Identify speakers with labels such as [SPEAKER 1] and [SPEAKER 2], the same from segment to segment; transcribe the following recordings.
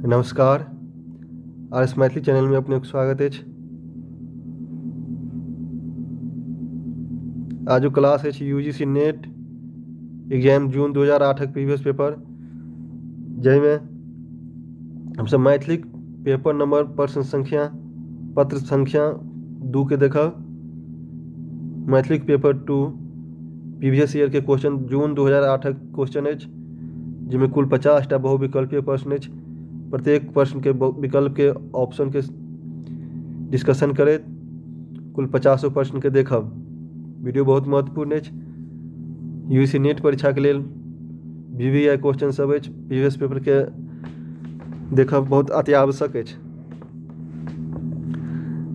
[SPEAKER 1] नमस्कार, R S Maithili चैनलमे अपनेके स्वागत अछि। आजुक क्लास अछि U G C NET exam जून 2008क प्रीवियस पेपर, जाहिमे हमसभ मैथिलीक पेपर नंबर प्रश्न संख्या पत्र संख्या 2 के देखब। मैथिलीक पेपर 2 प्रीवियस ईयरके क्वेश्चन जून 2008क क्वेश्चन अछि, जाहिमे कुल 50टा बहुविकल्पीय प्रश्न अछि। प्रत्येक प्रश्नके विकल्पके ऑप्शनके डिस्कशन करैत कुल 50 प्रश्नके देखब। वीडियो बहुत महत्वपूर्ण अछि। यू सी नेट परीक्षाके लेल वी वी I question सब अछि। प्रीवियस पेपरके देखब बहुत अति आवश्यक अछि,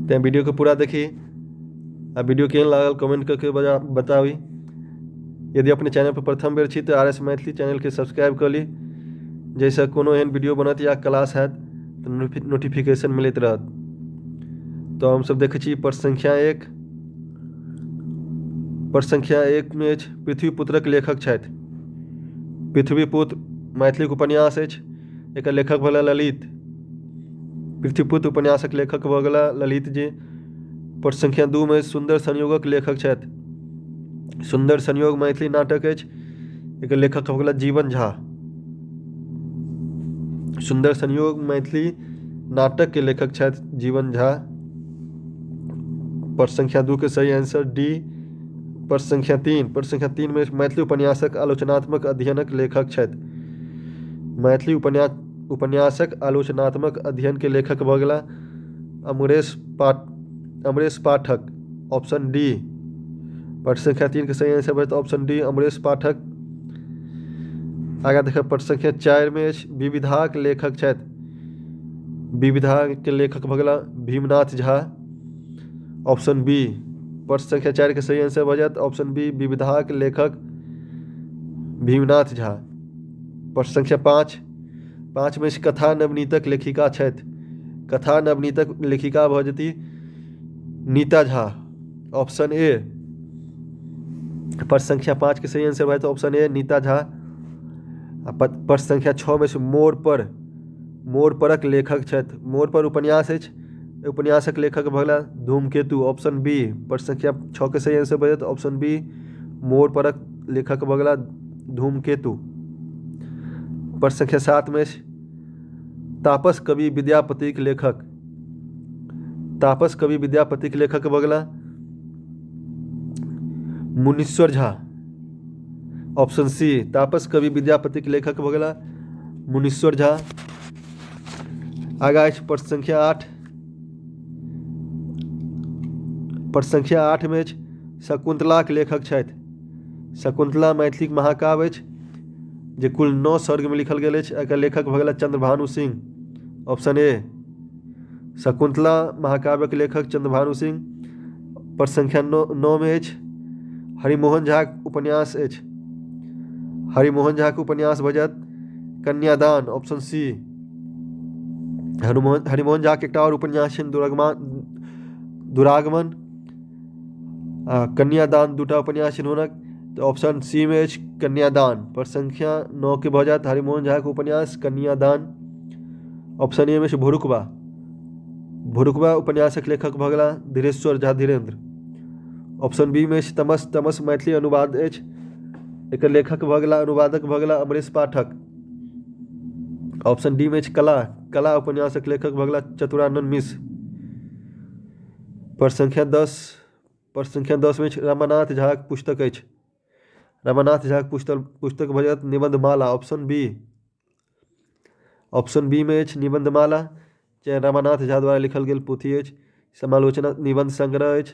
[SPEAKER 1] तेँ वीडियोके पूरा देखी आ वीडियो केहन लागल कमेंट करके बताबी। यदि अपने चैनल पर प्रथम बेर छी तऽ आर एस मैथिली चैनलके सब्सक्राइब कऽ ली, जाहिसँ कोनो एहन वीडियो बनत या क्लास हैत तऽ नोटिफिकेशन मिलैत रहत। तऽ हमसभ देखै छी प्रश्न संख्या 1। प्रश्न संख्या 1 मे अछि, पृथ्वीपुत्रक लेखक छथि। पृथ्वीपुत्र मैथिलीक उपन्यास अछि, एकर लेखक भेला ललित। पृथ्वीपुत्र उपन्यासक लेखक भऽ गेला ललित जी। प्रश्न संख्या 2 मे सुन्दर संयोगक लेखक छथि। सुन्दर संयोग मैथिली नाटक अछि, एकर लेखक भऽ गेला जीवन झा। सुन्दर संयोग मैथिली नाटक के लेखक छथि जीवन झा। प्रश्न संख्या 2 के सही आंसर डी। प्रश्न संख्या 3। प्रश्न संख्या 3 मे मैथिली उपन्यासक आलोचनात्मक अध्ययनक लेखक छथि। मैथिली उपन्यासक आलोचनात्मक अध्ययन के लेखक भऽ गेला अमरेश पाठक, ऑप्शन डी। प्रश्न संख्या 3 के सही आंसर भऽ ऑप्शन डी अमरेश पाठक। आगाँ देखब प्रश्न संख्या 4 मे अछि, विविधाक लेखक छथि। विविधाके लेखक भऽ गेला भीमनाथ झा, ऑप्शन बी। प्रश्न संख्या 4 के सही आंसर भऽ जायत ऑप्शन बी, विविधाक लेखक भीमनाथ झा। प्रश्न संख्या 5। 5 मे कथा नवनीतक लेखिका छथि। कथा नवनीतक लेखिका भऽ जेती नीता झा, ऑप्शन ए। प्रश्न संख्या 5 के सही आंसर भऽ जायत ऑप्शन ए नीता झा। आ प्रश्न संख्या 6 मे मोर परक लेखक छथि। मोर पर उपन्यास अछि, उपन्यासक लेखक भऽ गेला धूमकेतु, ऑप्शन बी। प्रश्न संख्या 6 के सही आंसर भऽ जायत ऑप्शन बी, मोर परक लेखक भऽ गेला धूमकेतु। प्रश्न संख्या 7 मे अछि, तापस कवि विद्यापतिक लेखक। तापस कवि विद्यापतिक लेखक भऽ गेला मुनीश्वर झा, ऑप्शन सी। तापस कवि विद्यापतिक लेखक भऽ गेला मुनीश्वर झा। आगाँ अछि प्रश्न संख्या 8। प्रश्न संख्या 8 मे अछि, शकुन्तलाक लेखक छथि। शकुन्तला मैथिलीक महाकाव्य अछि जे कुल 9 सर्गमे लिखल गेल अछि। एकर लेखक भऽ गेला चंद्रभानु सिंह, ऑप्शन ए। शकुन्तला महाकाव्यक लेखक चंद्रभानु सिंह। प्रश्न संख्या 9 मे अछि, हरिमोहन झाक उपन्यास अछि। हरिमोहन झाक उपन्यास भऽ जायत कन्यादान, ऑप्शन सी। हरिमोहन झाक एकटा आओर उपन्यास छनि दुरागमन आ कन्यादान, दूटा उपन्यास छनि हुनक, तऽ ऑप्शन सी मे अछि कन्यादान। प्रश्न संख्या 9 के भऽ जायत हरिमोहन झाक उपन्यास कन्यादान। ऑप्शन ए मे अछि भोरुकबा। भोरुकबा उपन्यासक लेखक भऽ गेला धीरेश्वर झा धीरेन्द्र। ऑप्शन बी मे अछि तमस। तमस मैथिली अनुवाद अछि, एकर लेखक भऽ गेला अनुवादक भऽ गेला अमरेश पाठक। ऑप्शन डी मे अछि कला। कला उपन्यासक लेखक भऽ गेला चतुरानन मिश्र। प्रश्न संख्या 10। प्रश्न संख्या 10 मे अछि रमानाथ झाक पुस्तक अछि। रमानाथ झाक पुस्तक भऽ जायत Nibandhmala, option B. Option B मे अछि निबंधमाला, जे रमानाथ झा द्वारा लिखल गेल पोथी अछि, समालोचना निबंध संग्रह अछि।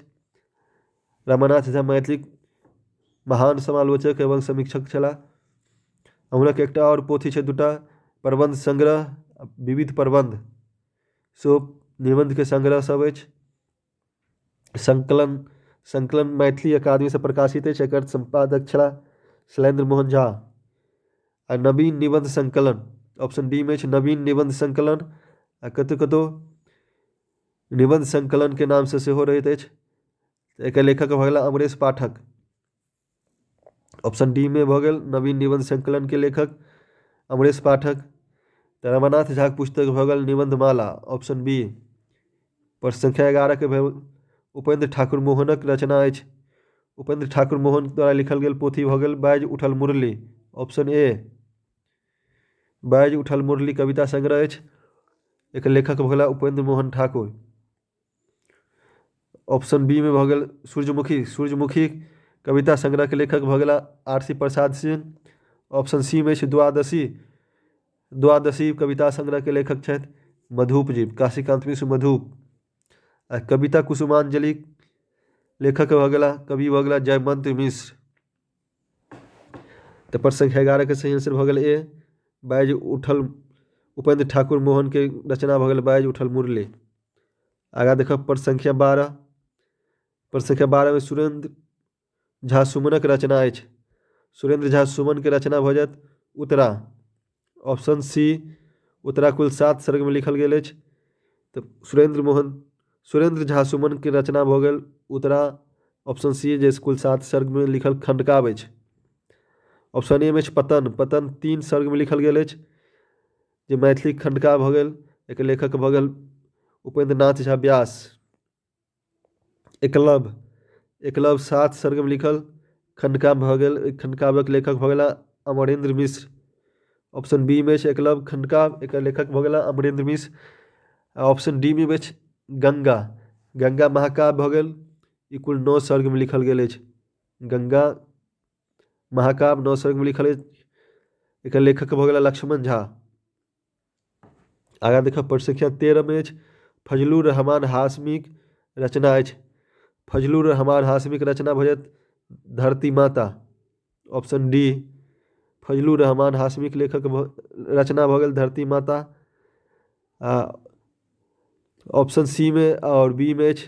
[SPEAKER 1] रमानाथ झा मैथिलीक महान समालोचक एवं समीक्षक छलाह। हुनक एकटा आओर पोथी छै दूटा, प्रबंध संग्रह, विविध प्रबंध, सेहो निबंधके संग्रह सब अछि। संकलन मैथिली अकादमीसँ प्रकाशित अछि, एकर सम्पादक छलाह शैलेन्द्र मोहन झा। आ नवीन निबंध संकलन, ऑप्शन डी मे अछि नवीन निबंध संकलन, आ कतहु कतहु निबंध संकलनके नामसँ सेहो रहैत अछि। एकर लेखक भऽ गेला अमरेश पाठक, ऑप्शन डी मे भऽ गेल नवीन निबंध संकलनके लेखक अमरेश पाठक। तऽ रमानाथ झाक पुस्तक भऽ गेल निबन्धमाला, ऑप्शन बी। प्रश्न संख्या 11 के भेल उपेन्द्र ठाकुर मोहनक रचना अछि। उपेन्द्र ठाकुर मोहन द्वारा लिखल गेल पोथी भऽ गेल बाजि उठल मुरली, ऑप्शन ए। बाजि उठल मुरली कविता संग्रह अछि, एकर लेखक भऽ गेला उपेन्द्र मोहन ठाकुर। ऑप्शन बी मे भऽ गेल सूर्यमुखी, सूर्यमुखी कविता संग्रहके लेखक भऽ गेला R C Prasad Singh. Option C मे अछि द्वादशी, द्वादशी कविता संग्रहके लेखक छथि मधुप जी, काशीकान्त मिश्र मधुप। आ कविता कुसुमांजलि लेखक भऽ गेला, कवि भऽ गेला जयवंत मिश्र। तऽ प्रश्न संख्या 11 के सही आंसर भऽ गेल ए, बाजि उठल उपेन्द्र ठाकुर मोहन के रचना भऽ गेल बाजि उठल मुरली। आगाँ देखब प्रश्न संख्या 12। प्रश्न संख्या 12 मे सुरेन्द्र झा सुमनक रचना अछि। सुरेन्द्र झा सुमन के रचना भऽ जायत उत्तरा, ऑप्शन सी। उत्तरा कुल 7 सर्ग में लिखल गेल अछि। तऽ सुरेन्द्र झा सुमन के रचना भऽ गेल उत्तरा, ऑप्शन सी, जे कुल 7 सर्ग में लिखल खंडकाव्य अछि। ऑप्शन ए में अछि पतन, पतन 3 सर्ग में लिखल गेल अछि, जे मैथिली खंडकाव्य भऽ गेल, एकर लेखक भऽ गेल उपेन्द्र नाथ झा व्यास। एकलव्य, एकलव्य 7 सर्ग में लिखल खंडकाव्य भऽ गेल, एहि खंडकाव्यक लेखक भऽ गेला अमरेंद्र मिश्र। ऑप्शन बी में अछि एकलव्य खंडकाव्य, एकर लेखक भऽ गेला अमरेंद्र मिश्र। आ ऑप्शन डी में अछि गंगा, गंगा महाकाव्य भऽ गेल, ई कुल 9 सर्ग में लिखल गेल अछि। गंगा महाकाव्य 9 सर्ग में लिखल अछि, एकर लेखक भऽ गेला लक्ष्मण झा। आगाँ देखब प्रश्न संख्या 13 में अछि फजलुर रहमान हाशमीक रचना अछि। फजलुर रहमान हाशमीक रचना भऽ जायत धरती माता, ऑप्शन डी। फजलुर रहमान हाशमीक लेखक रचना भऽ गेल धरती माता। आ ऑप्शन सी में आओर बी में अछि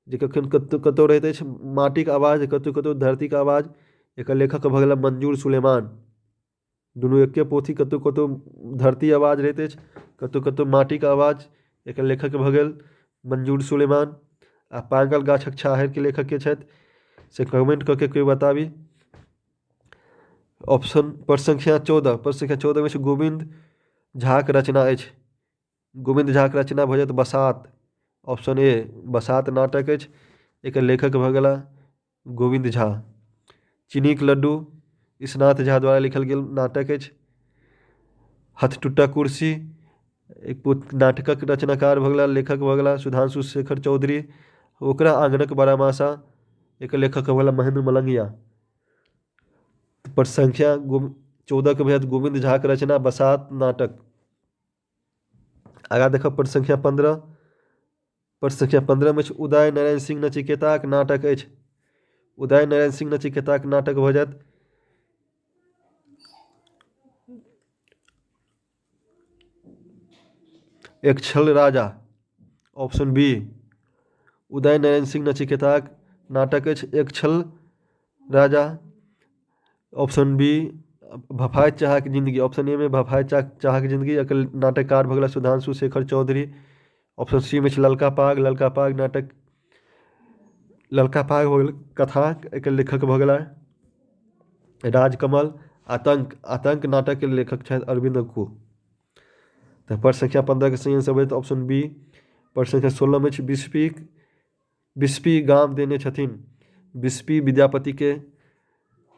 [SPEAKER 1] जे कखन कतहु कतहु रहैत अछि माटिक आवाज, कतहु कतहु धरतीक आवाज, एकर लेखक भऽ गेला मंजूर सुलेमान। दुनू एके पोथी, कतहु कतहु धरती आवाज रहैत अछि, कतहु कतहु माटिक आवाज, एकर लेखक भऽ गेल मंजूर सुलेमान। आ पागल गाछक छाहरिके लेखक के छथि से कमेंट कऽ के कोइ बताबी। ऑप्शन प्रश्न संख्या 14, प्रश्न संख्या 14 में गोविन्द झाक रचना अछि। गोविन्द झाक रचना भऽ जायत बसात, ऑप्शन ए। बसात नाटक अछि, एकर लेखक भऽ गेला गोविन्द झा। चीनीक लड्डू ईशनाथ झा द्वारा लिखल गेल नाटक अछि। हथटुट्टा कुर्सी एक नाटकक रचनाकार भऽ गेला, लेखक भऽ गेला सुधांशु शेखर चौधरी। ओकरा आंगनक बारहमासा एकर लेखक भऽ गेला महेंद्र मलंगिया। प्रश्न संख्या 14 के भऽ जायत गोविन्द झाक रचना बसात नाटक। आगाँ देखब प्रश्न संख्या 15। प्रश्न संख्या 15 में उदय नारायण सिंह नचिकेताक नाटक अछि। उदय नारायण सिंह नचिकेताक नाटक भऽ जायत एक छल राजा, ऑप्शन बी। उदय नारायण सिंह नचिकेताक नाटक अछि एक छल राजा, ऑप्शन बी। भफाइत चाहक जिंदगी, ऑप्शन ए में भफाइत चाहक जिंदगी, एकर नाटककार भऽ गेला सुधांशु शेखर चौधरी। ऑप्शन सी में ललका पाग, ललका पाग नाटक, ललका पाग भऽ गेल कथा, एकर लेखक भऽ गेला राजकमल। आतंक, आतंक नाटक के लेखक छथि अरविंद अक्कू। तऽ प्रश्न संख्या 15 के सही आंसर भऽ जेतै ऑप्शन बी। प्रश्न संख्या 16 में बिस्पी गाम देने छथिन। बिस्पी विद्यापति के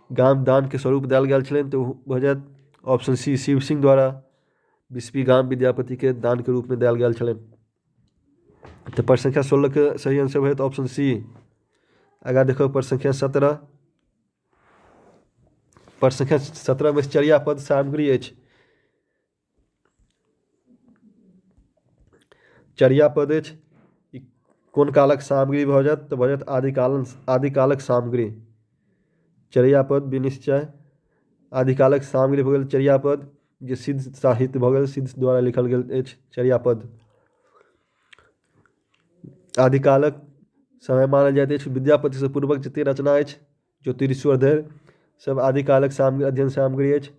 [SPEAKER 1] गाम दान के स्वरूप देल गेल छलनि, तऽ ओ भऽ जायत ऑप्शन सी, शिव सिंह द्वारा बिस्पी गाम विद्यापति के दान के रूप में देल गेल छलनि। तऽ प्रश्न संख्या 16 के सही आंसर भऽ जायत ऑप्शन सी। आगाँ देखब प्रश्न संख्या 17। प्रश्न संख्या 17 में चर्यापद सामग्री अछि। चर्यापद अछि, ई कोन कालक सामग्री भऽ जायत? तऽ भऽ जायत आदिकालक सामग्री। चर्यापद विनिश्चय आदिकालक सामग्री भऽ गेल चर्यापद, जे सिद्ध साहित्य भऽ गेल, सिद्ध द्वारा लिखल गेल अछि चर्यापद। आदिकालक समय मानल जाइत अछि विद्यापतिसँ पूर्वक जतेक रचना अछि, ज्योतिरीश्वर धरि सब आदिकालक सामग्री अध्ययन सामग्री अछि।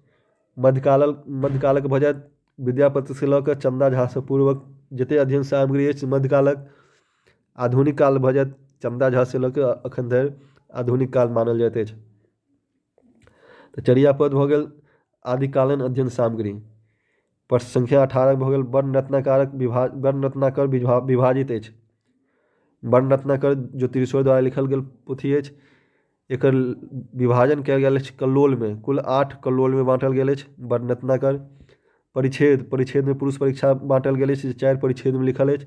[SPEAKER 1] मध्यकालक भऽ जायत विद्यापतिसँ लऽ कऽ चन्दा झासँ पूर्वक जतेक अध्ययन सामग्री अछि मध्यकालक। आधुनिक काल भऽ जायत चन्दा झासँ लऽ कऽ अखन धरि आधुनिक काल मानल जाइत अछि। तऽ चर्यापद भऽ गेल आदिकालीन अध्ययन सामग्री। प्रश्न संख्या 18 भऽ गेल वर्ण रत्नाकारक विभा वर्ण रत्नाकर विभाजित अछि। वर्ण रत्नाकर ज्योतिरीश्वर द्वारा लिखल गेल पोथी अछि। एकर विभाजन कयल गेल अछि कल्लोलमे, कुल 8 कल्लोलमे बाँटल गेल अछि वर्ण रत्नाकर। परिच्छेद, परिच्छेदमे पुरुष परीक्षा बाँटल गेल अछि जे 4 परिच्छेदमे लिखल अछि।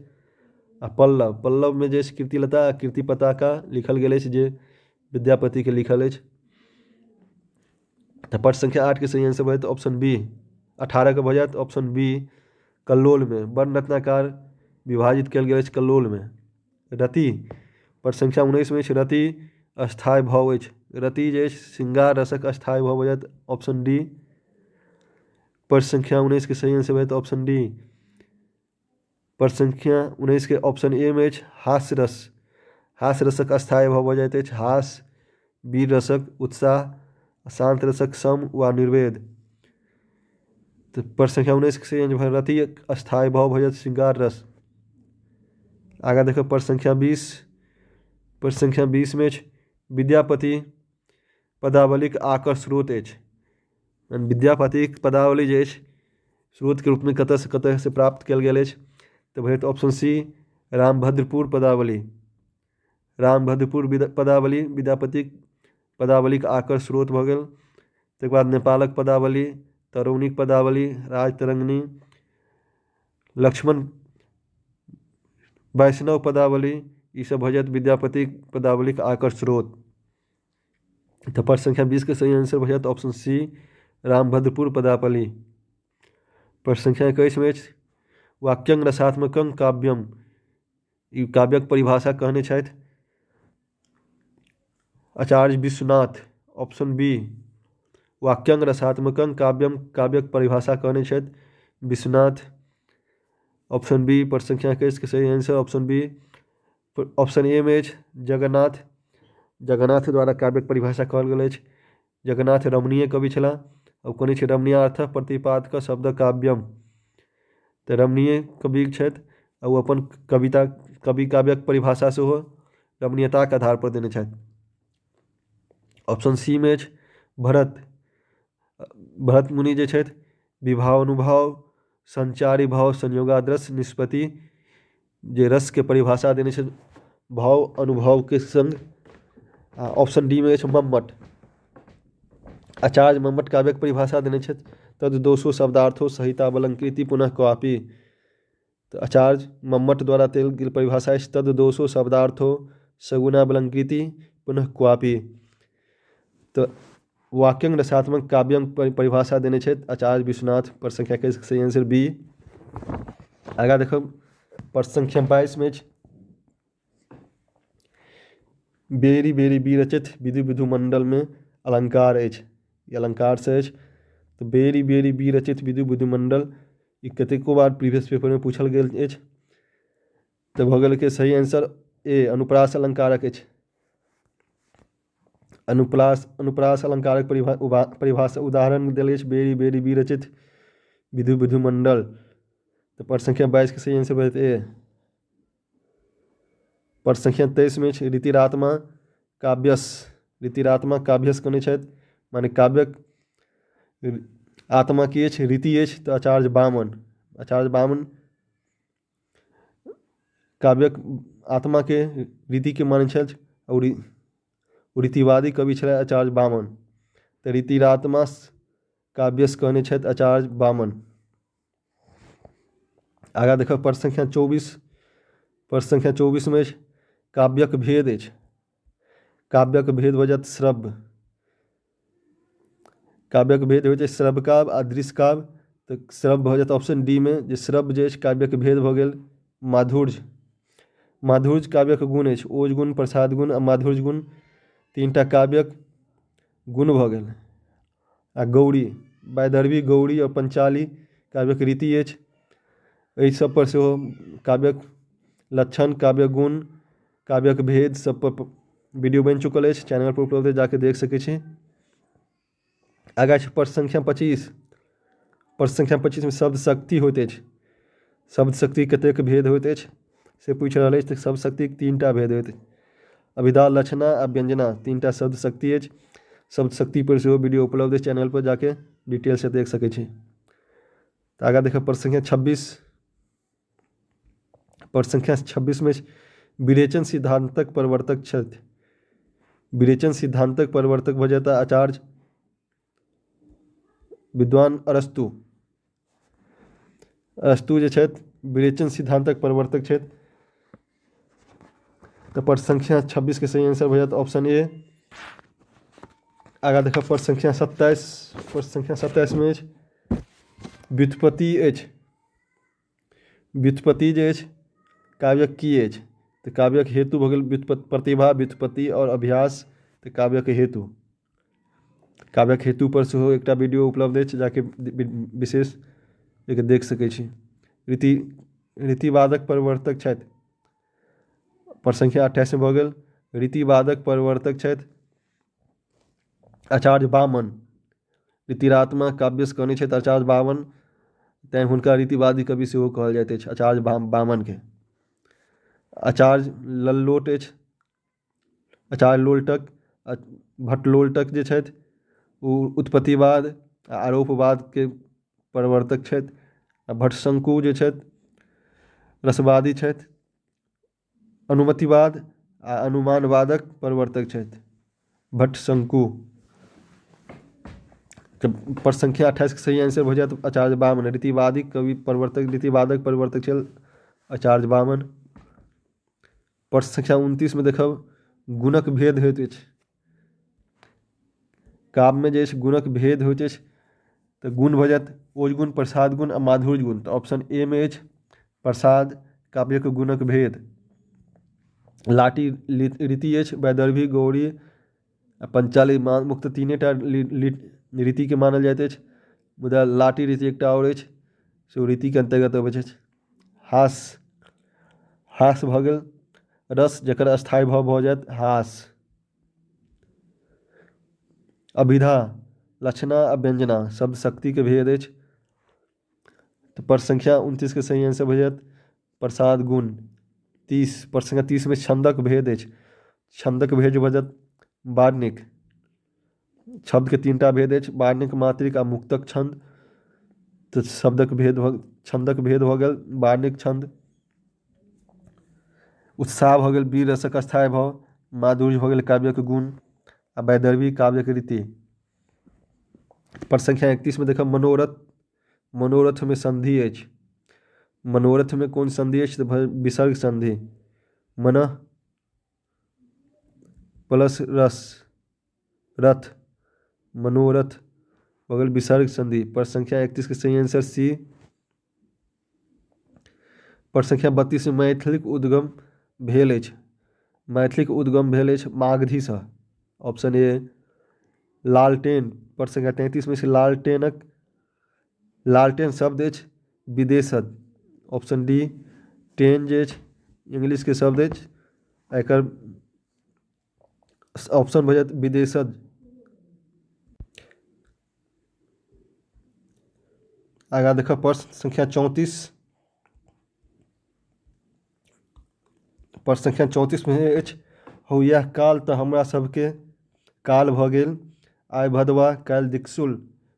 [SPEAKER 1] आ पल्लव, पल्लवमे जे अछि कीर्तिलता आ कीर्ति पताका लिखल गेल अछि जे विद्यापतिके लिखल अछि। तऽ प्रश्न संख्या 8 के सही आंसर भऽ जायत ऑप्शन बी, 18 के भऽ जायत ऑप्शन बी कल्लोलमे। वर्ण रत्नाकार विभाजित कयल गेल अछि कल्लोलमे। रति, प्रश्न संख्या 19 मे अछि रति स्थायी भाव अछि। रति जे अछि श्रृंगार रसक स्थायी भाव भऽ जायत ऑप्शन डी। प्रश्न संख्या 19 के सही आंसर भऽ जायत ऑप्शन डी। प्रश्न संख्या 19 के ऑप्शन ए मे अछि हास्य रस। हास्य रसक स्थायी भाव भऽ जाइत अछि हास, वीर रसक उत्साह, शांत रसक सम वा निर्वेद। तऽ प्रश्न संख्या 19 के सही आंसर रति स्थायी भाव भऽ जायत श्रृंगार रस। आगाँ देखब प्रश्न संख्या 20। प्रश्न संख्या 20 मे अछि विद्यापति पदावलीक आकर स्रोत अछि। विद्यापतिक पदावली जे अछि स्रोतके रूपमे कतऽसँ कतऽसँ प्राप्त कयल गेल अछि? तऽ भऽ जायत ऑप्शन सी रामभद्रपुर पदावली। रामभद्रपुर पदावली विद्यापतिक पदावलीक आकर स्रोत भऽ गेल। तकर बाद नेपालक पदावली, तरौनीक पदावली, राजतरंगिणी, लक्ष्मण वैष्णव पदावली, ईसभ भऽ जायत विद्यापतिक पदावलीक आकर स्रोत। तऽ प्रश्न संख्या 20 के सही आंसर भऽ जायत ऑप्शन सी रामभद्रपुर पदावली। प्रश्न संख्या 21 मे अछि वाक्यं रसात्मकं काव्यम, ई काव्यक परिभाषा कहने छथि आचार्य विश्वनाथ। ऑप्शन बी वाक्यं रसात्मकं काव्यम काव्यक परिभाषा कहने छथि विश्वनाथ। ऑप्शन बी प्रश्न संख्या 21 के सही answer option B. Option A मे अछि जगन्नाथ। जगन्नाथ द्वारा काव्यक परिभाषा कहल गेल अछि। जगन्नाथ रमणीय कवि छलाह। ओ कहने छै रमणीयार्थ प्रतिपादक शब्द काव्यम। तऽ रमणीय कवि छथि आ ओ अपन कविता कवि काव्यक परिभाषा सेहो रमणीयताके आधार पर देने छथि। ऑप्शन सी मे अछि भरत। भरत मुनि जे छथि विभाव अनुभाव संचारी भाव संयोगाद्रस निष्पत्ति जे रसके परिभाषा देने छथि भाव अनुभवके संग। आ ऑप्शन डी मे अछि मम्मट। आचार्य मम्मट काव्यक परिभाषा देने छथि तद दोषो शब्दार्थो सहितावलंकृति पुनः क्वापि। तऽ आचार्य मम्मट द्वारा देल गेल परिभाषा अछि तद दोषो शब्दार्थो सगुणावलंकृति पुनः क्वापि। तऽ वाक्यं रसात्मक काव्यम परिभाषा देने छथि आचार्य विश्वनाथ। प्रश्न संख्या 21 के सही आंसर बी। आगाँ देखब प्रश्न संख्या 22 मे अछि बेरी बेरी विरचित विधु विधु मंडल में अलंकार अछि। ई अलंकार से अछि। तऽ बेरी बेरी विरचित विधु विधु मंडल ई कतेको बार प्रीवियस पेपरमे पूछल गेल अछि। तऽ भऽ गेल के सही आंसर ए अनुप्रास अलंकारक अछि। अनुप्रास अनुप्रास अलंकारक परिभाषा उदाहरण देल अछि बेरी बेरी विरचित विधु विधु मंडल। तऽ प्रश्न संख्या 22 के सही आंसर भऽ जेतै ए। प्रश्न संख्या 23 मे अछि रीतिरात्मा काव्यस। रीतिरात्मा काव्यस कहने छथि माने काव्यक आत्मा की अछि? रीति अछि। तऽ आचार्य वामन, आचार्य वामन काव्यक आत्माके रीतिके मानै छथि आओर रीतिवादी कवि छलाह आचार्य वामन। तऽ रीतिरात्मा काव्यस कहने छथि आचार्य वामन। आगाँ देखब प्रश्न संख्या 24। प्रश्न संख्या 24 मे अछि काव्यक भेद अछि। काव्यक भेद भऽ जायत श्रव्य। काव्यक भेद होइत अछि श्रव्य काव्य आ दृश्य काव्य। तऽ श्रव्य भऽ जायत ऑप्शन डी मे जे श्रव्य जे अछि काव्यक भेद भऽ गेल। माधुर्य, माधुर्य काव्यक गुण अछि। ओज गुण, प्रसाद गुण आ माधुर्य गुण 3टा काव्यक गुण भऽ गेल। आ गौरी, वैदर्भी, गौरी आओर पंचाली काव्यक रीति अछि। एहि सब पर सेहो काव्यक लक्षण, काव्यक गुण, काव्यक भेद सब पर वीडियो बनि चुकल अछि, चैनल पर उपलब्ध जाके देख सकै छी। आगाँ छै प्रश्न संख्या 25। प्रश्न संख्या 25 मे शब्द शक्ति होइत अछि। शब्द शक्ति कतेक भेद होइत अछि से पूछि रहल अछि। तऽ शब्द शक्तिक 3टा भेद होइत अछि, अभिधा, लक्षणा आ व्यंजना। 3टा शब्द शक्ति अछि। शब्द शक्ति पर सेहो वीडियो उपलब्ध अछि, चैनल पर जाके डिटेल से देख सकै छी। तऽ आगाँ देखब प्रश्न संख्या 26। प्रश्न संख्या 26 मे विरेचन सिद्धांतक प्रवर्तक छथि। विरेचन सिद्धांतक प्रवर्तक भऽ जेता आचार्य विद्वान अरस्तु। अरस्तु जे छथि विरेचन सिद्धांतक प्रवर्तक छथि। तऽ प्रश्न संख्या 26 के सही आंसर भऽ जायत ऑप्शन ए। आगाँ देखब प्रश्न संख्या 27। प्रश्न संख्या 27 मे अछि व्युत्पत्ति अछि। व्युत्पत्ति जे अछि काव्यक की अछि? तऽ काव्यक हेतु भऽ गेल व्युत्पत्ति, प्रतिभा, व्युत्पत्ति आओर अभ्यास। तऽ काव्यक हेतु, काव्यक हेतु पर सेहो एकटा वीडियो उपलब्ध अछि, जाके विशेष एहिके देख सकै छी। रीतिवादक प्रवर्तक छथि। प्रश्न संख्या 28 भऽ गेल रीतिवादक प्रवर्तक छथि आचार्य वामन। रीतिरात्मा काव्यसँ कहने छथि आचार्य वामन, तैँ हुनका रीतिवादी कवि सेहो कहल जाइत अछि आचार्य वामनके। आचार्य लल्लोट अछि, आचार्य लोल्टक, भट्ट लोल्टक जे छथि ओ उत्पत्तिवाद आ आरोपवादके प्रवर्तक छथि। आ भट्टशंकु जे छथि रसवादी छथि, अनुमतिवाद आ अनुमानवादक प्रवर्तक छथि भट्टशंकु। तऽ प्रश्न संख्या 28 के सही आंसर भऽ जायत आचार्य वामन। रीतिवादी कवि प्रवर्तक, रीतिवादक प्रवर्तक छल आचार्य वामन। प्रश्न संख्या 29 मे देखब गुणक भेद होइत अछि। काव्यमे जे अछि गुणक भेद होइत अछि, तऽ गुण भऽ जायत ओज गुण, प्रसाद गुण आ माधुर्य गुण। तऽ ऑप्शन ए मे अछि प्रसाद काव्यक गुणक भेद। लाटी रीति अछि वैदर्भी, गौरी आ पंचाली, मुख्य तीनेटा रीतिके मानल जाइत अछि, मुदा लाटी रीति एकटा आओर अछि से ओ रीतिके अन्तर्गत अबैत अछि। हास, हास भऽ गेल रस जकर स्थायी भाव भऽ जायत हास। अभिधा, लक्षणा आ व्यंजना शब्द शक्तिके भेद अछि। तऽ प्रश्न संख्या 29 के सही आंसर भऽ जायत प्रसाद गुण। 30, प्रश्न संख्या 30 मे छंदक भेद अछि। छंदक भेद भऽ जायत वार्णिक। शब्दके तीनटा भेद अछि, वार्णिक, मात्रिक आ मुक्तक छंद। तऽ शब्दक भेद भऽ, छंदक भेद भऽ गेल वार्णिक छंद। उत्साह भऽ गेल वीर रसक स्थायी भाव, माधुर्य भऽ गेल काव्यक गुण आ वैदर्भी काव्यक रीति। प्रश्न संख्या 31 मे देखब मनोरथ, मनोरथमे संधि अछि। मनोरथमे कोन संधि अछि? तऽ विसर्ग संधि। मनः प्लस रस, रथ, मनोरथ भऽ गेल विसर्ग संधि। प्रश्न संख्या 31 के सही आंसर सी। प्रश्न संख्या 32 मे मैथिलीक उद्गम भेल अछि। मैथिलीक उद्गम भेल अछि मागधीसँ, ऑप्शन ए। लालटेन, प्रश्न संख्या 33 मे लालटेनक, लालटेन शब्द अछि विदेशद, ऑप्शन डी। टेन जे अछि इंग्लिशके शब्द अछि, एकर ऑप्शन भऽ जायत विदेशद। आगाँ देखब प्रश्न संख्या 34। प्रश्न संख्या 34 मे अछि हौ इएह काल तऽ हमरा सबके काल भऽ गेल, आइ भदवा काल्हि दिक्सुल,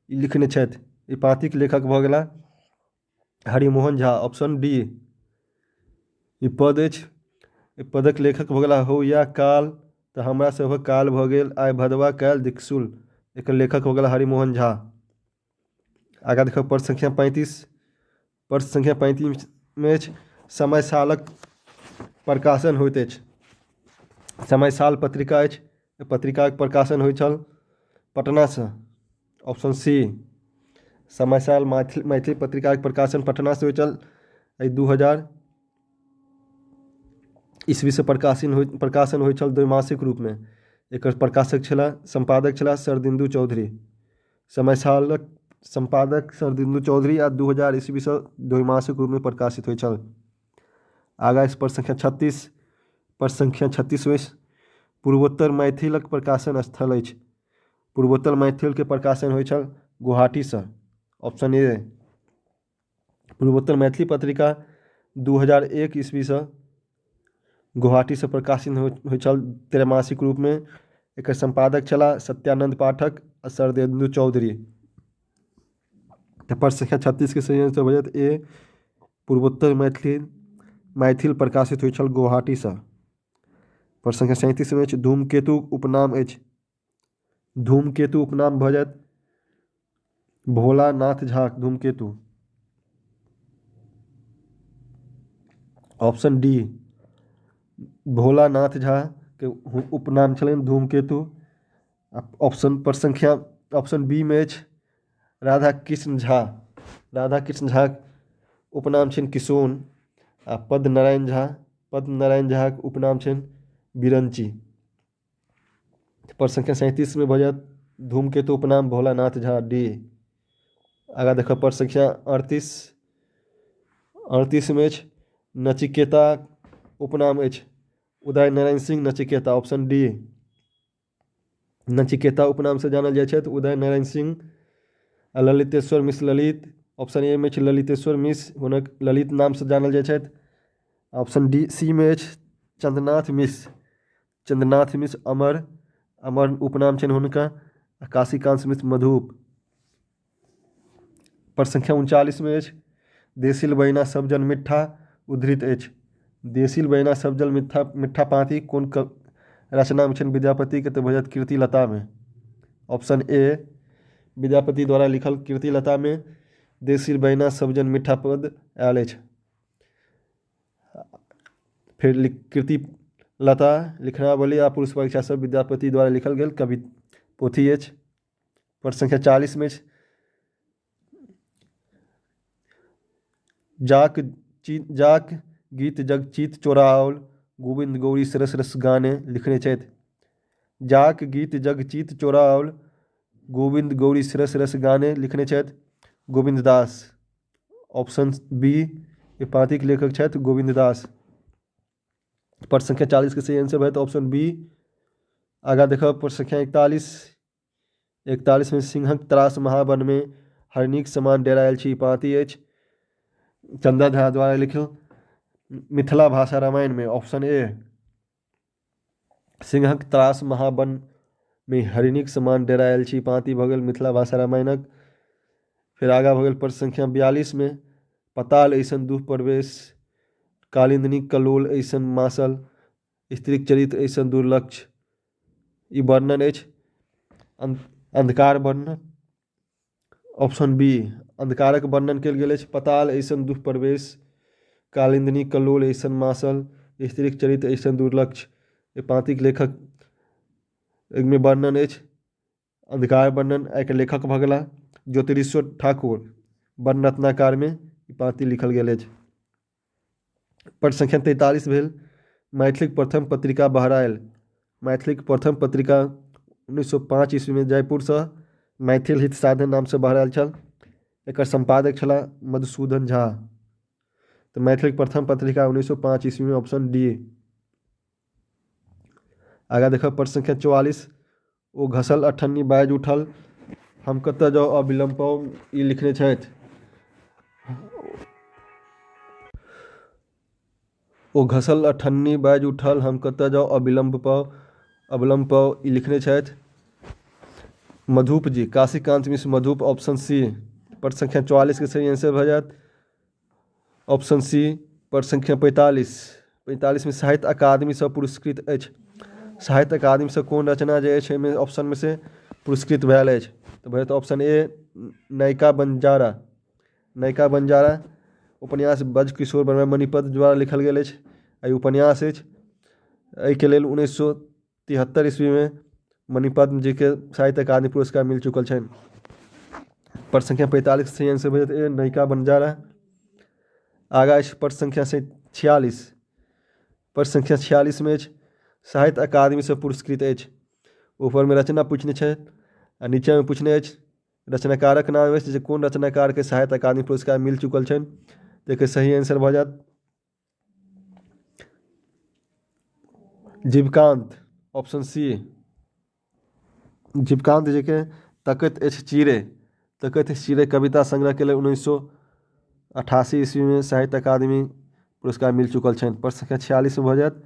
[SPEAKER 1] ई लिखने छथि। ई पाँतिक लेखक भऽ गेला हरिमोहन झा, ऑप्शन डी। ई पद अछि, एहि पदक लेखक भऽ गेला हौ इएह काल तऽ हमरा सभक काल भऽ गेल, आइ भदवा काल्हि दिक्सुल, एकर लेखक भऽ गेला हरिमोहन झा। आगाँ देखब प्रश्न संख्या 35। प्रश्न संख्या 35 मे अछि समय सालक प्रकाशन होइत अछि। समय साल पत्रिका अछि, पत्रिकाक प्रकाशन होइत छल पटनासँ, ऑप्शन सी। समय साल मैथिली पत्रिकाक प्रकाशन पटनासँ होइत छल। एहि 2000 ईस्वीसँ प्रकाशन होइत छल द्वैमासिक रूपमे। एकर प्रकाशक छलाह, सम्पादक छलाह शरदिन्दु चौधरी। समय सालक सम्पादक शरदिन्दु चौधरी आ 2000 ईस्वीसँ द्वैमासिक रूपमे प्रकाशित होइत छल। आगाँ प्रश्न संख्या 36। प्रश्न संख्या 36 मे पूर्वोत्तर मैथिलक प्रकाशन स्थल अछि। पूर्वोत्तर मैथिलके प्रकाशन होइत छल गुवाहाटीसँ, ऑप्शन ए। पूर्वोत्तर मैथिली पत्रिका 2001 ईस्वीसँ गुवाहाटीसँ प्रकाशित होइत छल त्रैमासिक रूपमे। एकर सम्पादक छलाह सत्यानन्द पाठक आ शरदिन्दु चौधरी। तऽ प्रश्न संख्या 36 के सही आंसर भऽ जायत ए, पूर्वोत्तर मैथिली मैथिल प्रकाशित होइत छल गुवाहाटीसँ। प्रश्न संख्या 37 मे अछि, धूमकेतु उपनाम अछि। धूमकेतु उपनाम भऽ जायत भोलानाथ झा धूमकेतु। ऑप्शन डी, भोलानाथ झा के उपनाम छलनि धूमकेतु। ऑप्शन पर संख्या ऑप्शन बी मे अछि राधा कृष्ण झा। राधा कृष्ण झा उपनाम छनि किशोन। आ पद्म नारायण झा, पद्म नारायण झाक उपनाम छनि बिरंची। प्रश्न संख्या 37 मे भऽ जायत धूमकेतु उपनाम भोलानाथ झा डी। आगाँ देखब प्रश्न संख्या 38। 38 मे अछि नचिकेता उपनाम अछि उदय नारायण सिंह नचिकेता। ऑप्शन डी, नचिकेता उपनामसँ जानल जाइ छथि उदय नारायण सिंह। आ ललितेश्वर मिश्र ललित, ऑप्शन ए मे अछि ललितेश्वर मिश्र, हुनक ललित नामसँ जानल जाइ छथि। ऑप्शन डी सी मे अछि चंद्रनाथ मिश्र, चंद्रनाथ मिश्र अमर, अमर उपनाम छनि हुनका। आ काशीकांत मिश्र मधुप। प्रश्न संख्या 39 मे अछि देसिल बहिना सब जन मिट्ठा उद्धृत अछि। देसिल बहिना सब जन मिट्ठा मिट्ठा पाँति कोन रचना मे छनि विद्यापति के? तऽ भऽ जायत कीर्तिलता मे। ऑप्शन ए, विद्यापति द्वारा लिखल कीर्तिलता मे देसिल बहिना सब जन मिट्ठा पद आयल अछि। फेर कीर्तिलता, लिखनावली आ पुरुष परीक्षा सब विद्यापति द्वारा लिखल गेल कवि पोथी अछि। प्रश्न संख्या 40 मे अछि जाक जाक गीत जग चीत चोराओल गोविन्द गौरी सरस रस गाने लिखने छथि। जाक गीत जग चीत चोराओल गोविन्द गौरी सरस रस गाने लिखने छथि गोविन्द दास। ऑप्शन बी एहि पाँतिक लेखक छथि गोविन्द दास। प्रश्न संख्या 40 के सही आंसर भऽ ऑप्शन बी। आगाँ देखब प्रश्न संख्या 41। 41 मे सिंहक त्रास महावन मे हरिणीक समान डेरायल छी पाँति अछि चंदा झा द्वारा लिखल मिथिला भाषा रामायण मे। ऑप्शन ए, सिंहक त्रास महावन मे हरिणीक समान डेरायल छी पाँति भऽ गेल मिथिला भाषा रामायणक। फेर आगाँ भऽ गेल प्रश्न संख्या 42 मे पताल ऐसन दुख प्रवेश कालिंदनी कलोल ऐसन मासल स्त्रीक चरित्र ऐसन दुर्लक्ष ई वर्णन अछि अंधकार वर्णन। ऑप्शन बी, अंधकारक वर्णन कयल गेल अछि। पताल ऐसन दुख प्रवेश कालिंदनी कलोल ऐसन मासल स्त्रीक चरित्र ऐसन दुर्लक्ष एहि पाँतिक लेखक एहिमे वर्णन अछि अंधकार वर्णन। एहिके लेखक भऽ गेला ज्योतिरीश्वर ठाकुर। वर्ण रत्नाकारमे ई पाँति लिखल गेल अछि। प्रश्न संख्या 43 भेल मैथिलीक प्रथम पत्रिका बहरायल। मैथिलीक प्रथम पत्रिका 1905 ईस्वीमे जयपुरसँ मैथिल हित साधन नामसँ बहरायल छल। एकर सम्पादक छलाह मधुसूदन झा। तऽ मैथिलीक प्रथम पत्रिका 1905 ईस्वीमे। Option D. आगाँ देखब प्रश्न संख्या 44। ओ घसल अठन्नी बाजि उठल हम कतऽ जाउ अविलम्ब पाउ ई लिखने छथि। ओ घसल अठन्नी बाजि उठल हम कतऽ जाउ अविलम्ब पाउ अवलम्ब पाउ ई लिखने छथि मधुप जी, काशीकांत मिश्र मधुप। ऑप्शन सी, प्रश्न संख्या 44 के सही आंसर भऽ जायत ऑप्शन सी। प्रश्न संख्या 45। 45 मे साहित्य अकादमीसँ पुरस्कृत अछि। साहित्य अकादमीसँ कोन रचना जे अछि एहिमे ऑप्शनमे से पुरस्कृत भेल अछि? तऽ भऽ जायत ऑप्शन ए, नयिका बंजारा। नयिका बंजारा उपन्यास ब्रजकिशोर वर्मा मणिपद्म द्वारा लिखल गेल अछि। एहि उपन्यास अछि, एहिके लेल 1973 ईस्वीमे मणिपद्म जीके साहित्य अकादमी पुरस्कार मिल चुकल छनि। प्रश्न संख्या 45 सही आंसर भऽ जायत ए, नयिका बंजारा। आगाँ अछि प्रश्न संख्या 46। प्रश्न संख्या 46 मे अछि साहित्य अकादमीसँ पुरस्कृत अछि। ऊपरमे रचना पूछने छै आ नीचाँमे पूछने अछि रचनाकारक नाम अछि जे कोन रचनाकारके साहित्य अकादमी पुरस्कार मिल चुकल छनि। तऽ सही आंसर भऽ जायत जीवकांत। ऑप्शन सी, जीवकांत जीके तकैत अछि चिड़ै, तकैत अछि चिड़ै कविता संग्रहके लेल 1988 ईस्वीमे साहित्य अकादमी पुरस्कार मिल चुकल छनि। प्रश्न संख्या 46 भऽ जायत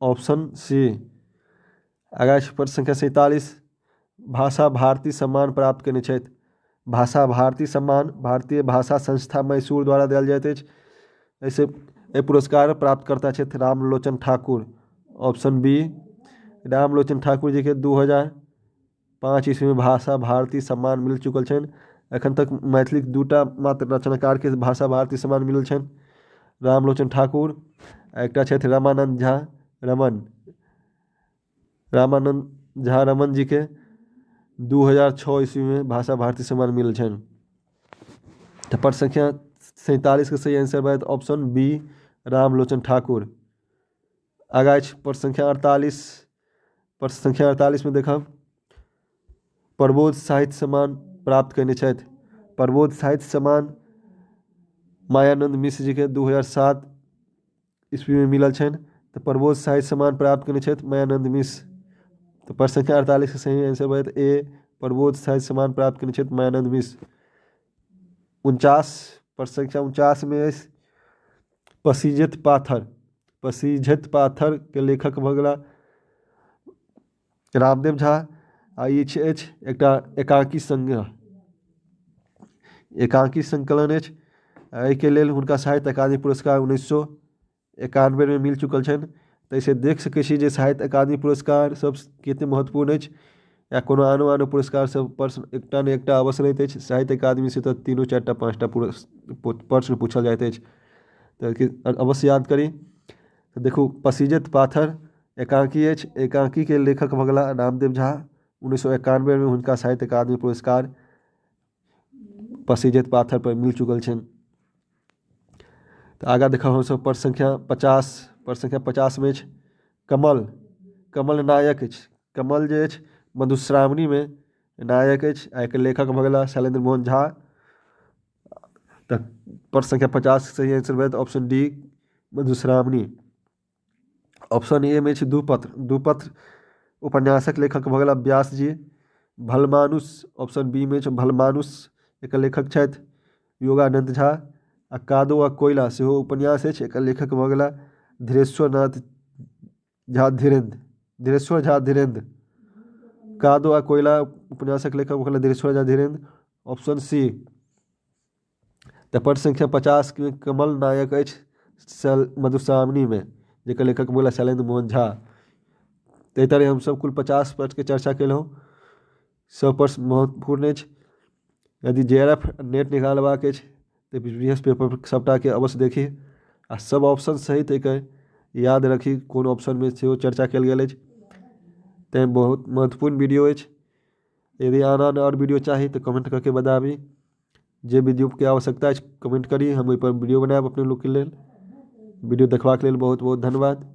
[SPEAKER 1] ऑप्शन सी। आगाँ अछि प्रश्न संख्या 47। भाषा भारती सम्मान प्राप्त कयने छथि। भाषा भारती सम्मान भारतीय भाषा संस्था मैसूर द्वारा देल जाइत अछि। एहिसँ एहि पुरस्कार प्राप्तकर्ता छथि रामलोचन ठाकुर, ऑप्शन बी। रामलोचन ठाकुर जीके 2005 ईस्वीमे भाषा भारती सम्मान मिल चुकल छनि। एखन तक मैथिलीक दूटा मात्र रचनाकारके भाषा भारती सम्मान मिलल छनि, रामलोचन ठाकुर आ एकटा छथि रामानन्द झा रमन। रामानन्द झा रमन जीके 2006 ईस्वीमे भाषा भारती सम्मान मिलल छनि। तऽ प्रश्न संख्या 47 के सही आंसर भऽ जायत ऑप्शन बी, रामलोचन ठाकुर। आगाँ अछि प्रश्न संख्या 48। प्रश्न संख्या 48 मे देखब प्रबोध साहित्य सम्मान प्राप्त कयने छथि। प्रबोध साहित्य सम्मान मायानंद मिश्र जीके 2007 ईस्वीमे मिलल छनि। तऽ प्रबोध साहित्य सम्मान प्राप्त कयने छथि मायानंद मिश्र। तऽ प्रश्न संख्या 48 के सही आंसर भऽ जायत ए, प्रबोध साहित्य सम्मान प्राप्त कयने छथि मायानंद मिश्र। 49, प्रश्न संख्या 49 मे अछि पसीजैत पाथर। पसीझैत पाथर के लेखक भऽ गेला रामदेव झा आ ई अछि एकटा एकांकी संग्रह, एकांकी संकलन अछि। एहिके लेल हुनका साहित्य अकादमी पुरस्कार 1991 मे मिल चुकल छनि। तऽ एहिसँ देख सकै छी जे साहित्य अकादमी पुरस्कार सब कतेक महत्वपूर्ण अछि या कोनो आनो आनो पुरस्कार सब प्रश्न एकटा ने एकटा अवश्य रहैत अछि। साहित्य अकादमीसँ तऽ तीनो चारिटा पाँचटा प्रश्न पूछल जाइत अछि, तऽ अवश्य याद करी। देखू पसीजैत पाथर एकांकी अछि, एकांकीके लेखक भऽ गेला रामदेव झा। 1991 मे हुनका साहित्य अकादमी पुरस्कार पसीजैत पाथर पर मिल चुकल छनि। तऽ आगाँ देखब हमसभ प्रश्न संख्या 50। प्रश्न संख्या 50 मे अछि कमल। कमल नायक अछि। कमल जे अछि मधुश्रावणीमे नायक अछि आ एकर लेखक भऽ गेला शैलेन्द्र मोहन झा। तऽ प्रश्न संख्या 50 सही आंसर भऽ जायत option D, Madhushravani. Option A मे अछि दूपत्र। दूपत्र उपन्यासक लेखक भऽ गेला व्यास जी। भलमानुष, ऑप्शन बी मे अछि भलमानुष, एकर लेखक छथि योगानन्द झा। आ कादो आ कोयला सेहो उपन्यास अछि, एकर लेखक भऽ गेला धीरेश्वर नाथ झा धीरेन्द्र, धीरेश्वर झा धीरेन्द्र। कादो आ कोयला उपन्यासक लेखक भऽ गेला धीरेश्वर झा धीरेन्द्र, ऑप्शन सी। तऽ प्रश्न संख्या 50 के कमल नायक अछि मधुश्रावणीमे, जकर लेखक बोला शैलेन्द्र मोहन झा। तऽ एहि तरहे हमसभ कुल 50 प्रश्नके चर्चा केलहुँ। सभ प्रश्न महत्वपूर्ण अछि। यदि जे आर एफ नेट निकालबाक अछि तऽ प्रीवियस पेपर सभटाके अवश्य देखी आ सभ ऑप्शन सहित एकर याद रखी कोन ऑप्शनमे सेहो चर्चा कयल गेल अछि। तैँ बहुत महत्वपूर्ण वीडियो अछि। यदि आन आन आओर वीडियो चाही तऽ कमेंट कऽ के बताबी। जे वीडियोके आवश्यकता अछि कमेंट करी, हम ओहिपर वीडियो बनायब अपने लोकके लेल। वीडियो देखबाक लेल बहुत बहुत धन्यवाद।